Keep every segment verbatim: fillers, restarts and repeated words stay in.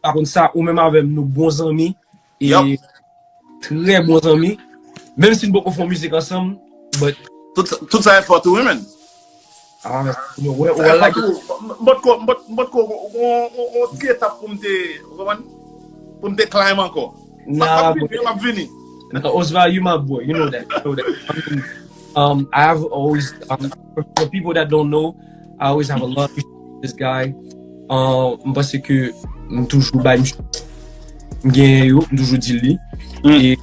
pa konn sa, ou menm avè m, nou bon zanmi. E Yup. Trè bon zanmi. Menm si n poko fè yon mizik ansanm, but Tout, sa- tout sa e fòt ou, wi, man. Ah, mwen, mwen, Sa mwen e like fòt ou. M- M pot ko, m pot, m pot ko, on, on, on ti etap pou m te, ou konprann? Pou m te climb ankò. M Nah, ap vini, bro. M ap vini. Nah, Osval, you my boy. You know that. You know that. I mean, um, I have always, um, for, for people that don't know, I always have a lot of respect for this guy. Um, m panse ke m toujou bay m, m genyen yo, m toujou di li. Mm. E,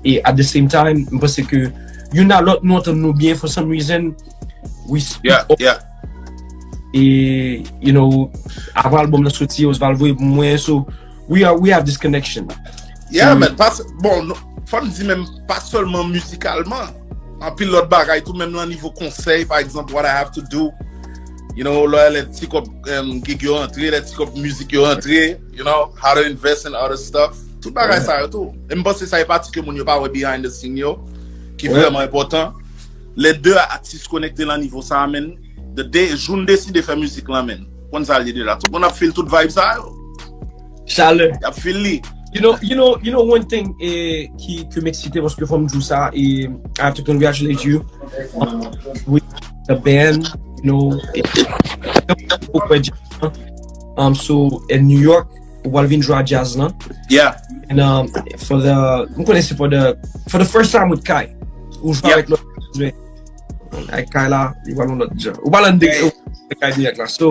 e at the same time, m panse ke youn a lòt nou antann nou byen for some reason. We speak Yeah, up. Yeah. E, you know, avan album nan soti, Osval voye pou mwen. So, we are, we have this connection. Yeah, Mm. Man. Pas, bon, nou- fò m di menm pa sèlman mizikalman. Anpil lòt bagay tou, menm nan nivo konsèy, pa egzanp, what I have to do. You know, lè, lè ti kòb um, gig yo antre, lè ti kòb mizik yo antre, you know, how to invest in other stuff. Tout bagay Ouais. Sa yo tou. E m panse sa e pati ke moun yo pa wè behind the scene yo, ki Ouais. Vrèman enpòtan. Lè de atis konekte nan nivo sa, men, the day, jou n deside fè mizik lan, men. Konn sa l ye deja. Tout moun ap feel tout vibe sa yo. Chalè. Y ap feel li. You know, you know, you know one thing eh, ki, ki m eksite paske fò m di w sa, e I have to congratulate you um, with the band, you know, e, um, so in New York, ou pral vin jwe a jazz lan. Yeah. And um, for the, m konnen se for the, for the first time with Kai. Ou jwe Yep. Avèk lòt jazz, men avèk Kai la, li pral yon lòt jan. Ou pral an de Hey. Kai dirèk la. So,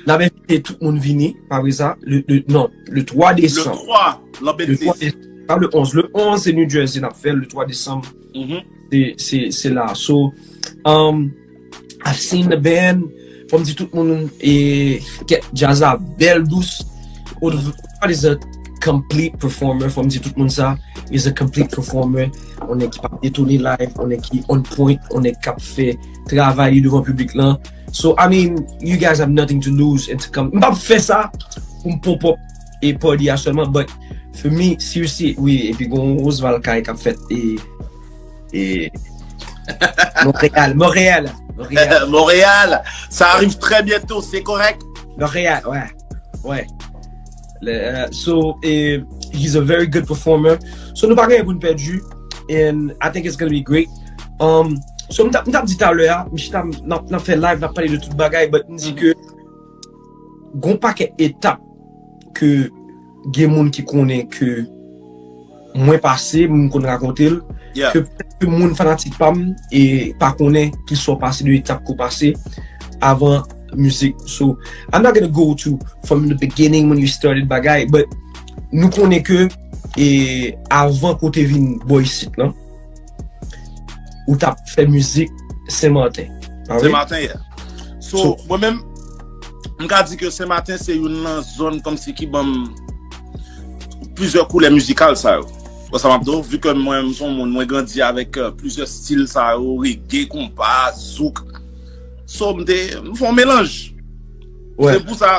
n ap envite tout moun vini, pa vre sa? Le, le, non, le twa Le desanm. twa, lan Le twa Betiz. desanm, pa le onz. Le onz, se New Jersey, n ap fè l. Le twa desanm, Mhm. se, se, se la. So, um, I've seen the band. Fò m di tout moun, e, kèt, jazz la bèl dous. Osval is a complete performer. Fò m di tout moun sa. Is a complete performer. On nèg ki pa detone live, on nèg ki on point, on nèg k ap fè travay li devan piblik lan. So, I mean, you guys have nothing to lose and to come. M p ap fè sa pou m pump up e party a sèlman, but for me, seriously, wi, epi gon Osval Kay k ap fèt e, e Montréal, Montréal, Montréal, Montréal, ça arrive très bientôt, c'est correct. Montréal, ouais, ouais. Le, euh, so, eh, he's a very good performer. So, nou pa gen pou n pèdi. And I think it's gonna be great. Um, so, m t ap m t ap di talè a, m chita, n ap n ap fè live, n ap pale de tout bagay, but m di ke gon pakèt etap ke gen moun ki konnen ke mwen pase, m konn rakonte l, Yeah. ke petèt ke moun fanatik pa m e pa konnen ki sa w pase, de etap ke w pase avan mizik. So, I'm not gonna go to from the beginning when you started bagay, but nou konnen ke e avan ke w te vin bò isit lan, ou t ap fè mizik Sen Maten. Pa vre? Sen Maten, yeah. So, mwen menm, m ka di ke Sen Maten se youn nan zòn kòmsi ki ban m plizyè koulè mizikal sa yo. Wè sa m ap di w, vi ke mwen, m se yon moun, mwen grandi avèk euh, plizyè stil sa yo, reggae, konpa, zouk. So, m te, m fè yon melanj. Ouais. Se pou sa,